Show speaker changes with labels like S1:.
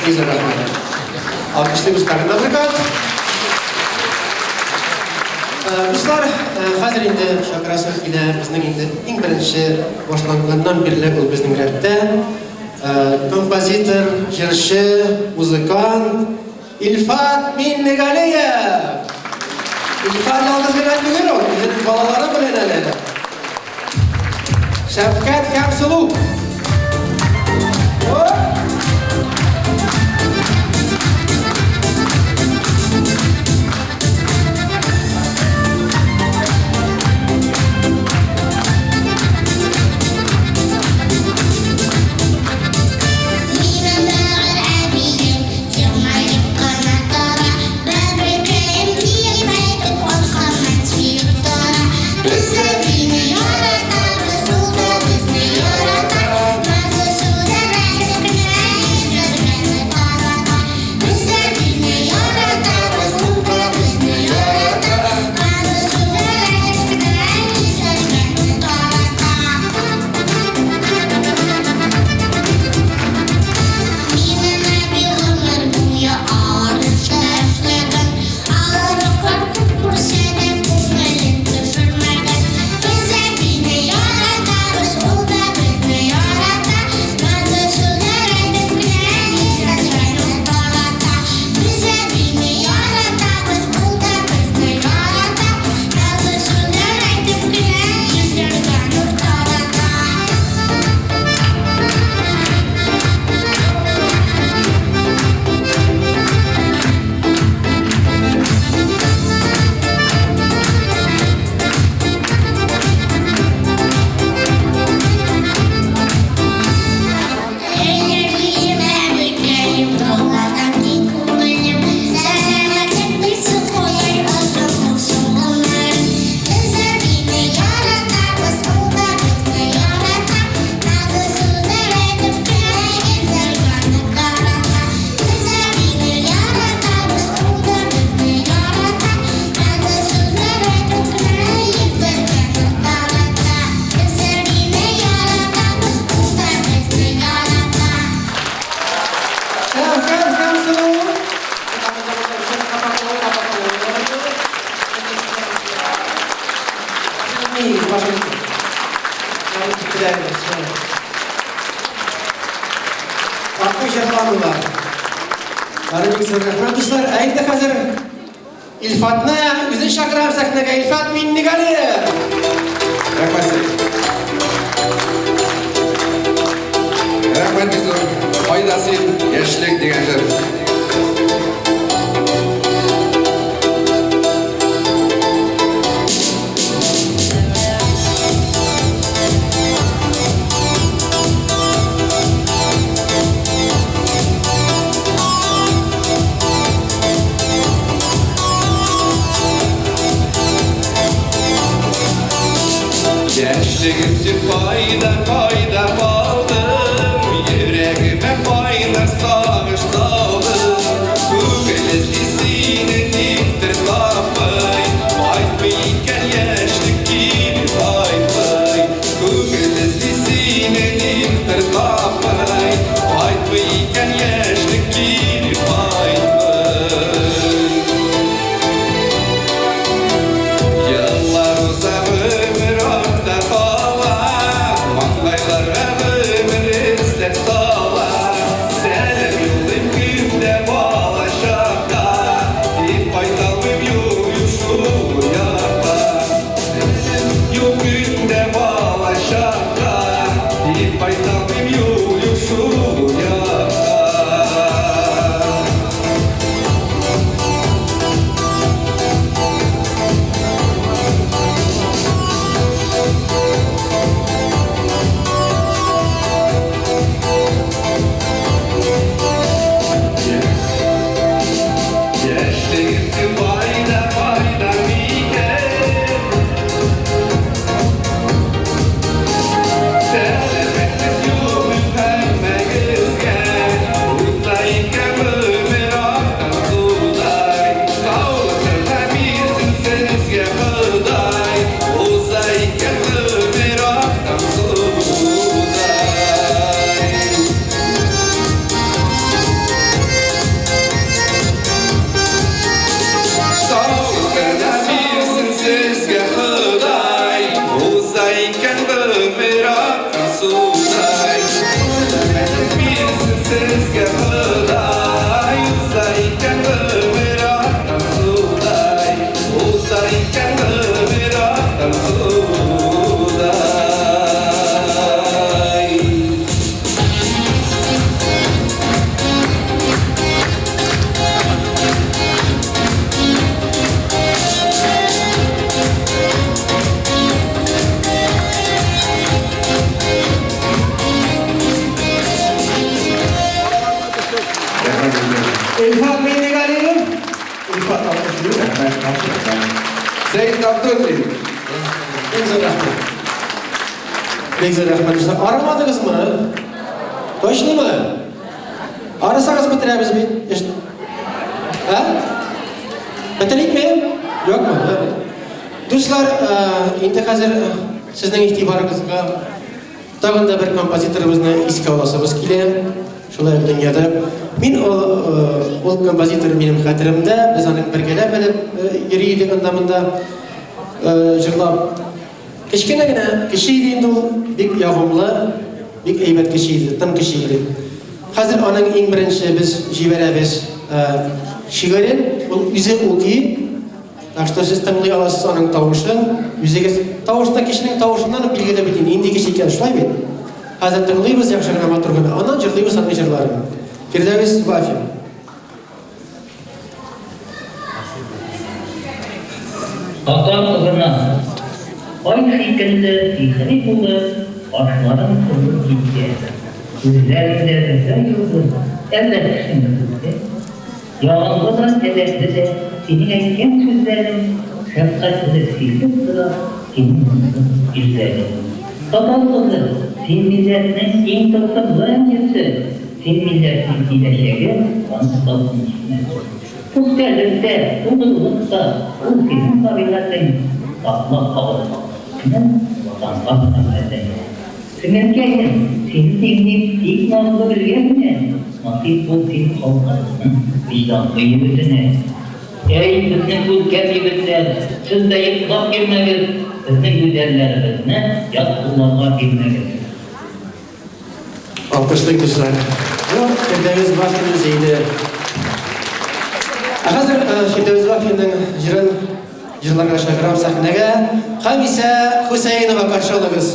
S1: Бик зур рәхмәт. Алкышлыйбыз тагын да бер кат. Дуслар, хәзер инде чакырасым килә, безнең инде иң беренче башланганнан бирле ул безнең рәттә. Композитор, җырчы, музыкант Илфат Миннегалиев! Илфат ялгыз гына түгел ул, үзенең балалары белән әле. Шәфкать һәм Сылу.
S2: Минем бәгырь әбием елмаеп кына тора, Бәбрекәем диеп әйтеп аркамнан сөеп тора. Без әбине яратабыз, ул да безне ярата, Назлы сүзләр әйтеп кенә йөзләргә тарата. Без әбине яратабыз, ул да безне ярата, Назлы сүзләр әйтеп кенә йөзләргә тарата. Минем әби гомер буе арышта эшләгән, Авырлыклар күп күрсә дә, күңелен төшермәгән. Без әбине яратабыз, ул да безне ярата, Назлы сүзләр әйтеп кенә йөзләргә нур тарата. Без әбине яратабыз, ул да безне ярата, Назлы сүзләр әйтеп кенә йөзләргә нур тарата. Әйләнмим, әбекәем, таулардан киң күңелем, Сәламәтлек бирсен Ходай, озын булсын гомерем. Без әбине яратабыз, ул да безне ярата, Назлы сүзләр әйтеп кенә йөзләр янып тарата. Без әбине яратабыз, ул да безне ярата, Назлы сүзләр әйтеп кенә йөзләр янып тарата. Без әбине яратабыз, ул да безне ярата.
S1: Шәүкәт һәм Сылу. Тату җырладылар. Бары бик зур рәхмәт, дуслар. Ә инде хәзер Илфатны үзен чакырам сәхнәгә. Илфат Миннегалиев.
S3: Рәхмәт сезгә. Рәхмәт бик зур. Кайда син, яшьлек дигән җыр. Яшьлегем син кайда, кайда калдың? Йөрәгемә кайнар сагыш салдың. Күңел эзли сине никтер тапмый. Кайтмый икән яшьлек кире кайтмый. Күңел эзли сине никтер тапмый. Кайтмый икән яшьлек кире кайтмый. Еллар уза, гомер артта кала.
S1: Илфат Миңнегалиев. Илфат алкышлый.
S3: Рәхмәт, рәхмәт. Сәет Абдуллин.
S1: Бик зур рәхмәт. Бик зур рәхмәт. Дуслар, арымадыгызмы? Точнымы? Арысагыз бетерәбез бит. Эш... Ә? Бетерикме? Юкмы? Дуслар, э, инде хәзер э, сезнең игътибарыгызга Тагын да бер композиторыбызны искә аласыбыз килә. Шулай ук дөньяда. Мин ул, э, ул композитор минем хәтеремдә, без аның бергәләп әле э, йөри идек анда-монда э, җырлап. Кечкенә генә кеше иде инде ул, бик ягымлы, бик әйбәт кеше иде, тын кеше иде. Хәзер аның иң беренче без җибәрәбез шигырен, ул үзе укый. Так что сез тыңлый аласыз аның тавышын, үзегез тавышта кешенең тавышыннан ук билгеле бит инде, нинди кеше икән, шулай бит? Хәзер тыңлыйбыз яхшы гына, матур гына, аннан җырлыйбыз аның җырларын. Фирдәвис Вафин.
S4: Татар кызына Ай шикелле сихри булып, кашларың кызыл җилкә. Күзләреңдә өзә йолдыз, әллә төшеңме күктә? Ягымлы да, әдәпле дә синең әйткән сүзләрең, Шәфкатьле сизеп тора синең моңсу йөзләрең. Татар кызы, син милләтнең иң тылсымлы энҗесе, Син милләтнең киләчәге, аның салкын чишмәсе. Пөхтәлек тә, тугрылык та, ул синең табигатең, Саклап калыр халкыңны, Ватанга мәхәббәтең. Сеңелкәем, сине тиңлим тик назлы гөлгә генә, Насыйп бул син халкыбызның вөҗданлы егетенә. Әй, безнең күркәм егетләр, сез дә йоклап йөрмәгез, Безнең гүзәлләребезне ят кулларга бирмәгез.
S1: Алкышлыйк, дуслар. Бу Фирдәвес Вафин үзе иде. Ә хәзер э, Фирдәвес Вафинның җырын җырларга чакырам сәхнәгә. Хамисә Хусәинова каршы алыгыз.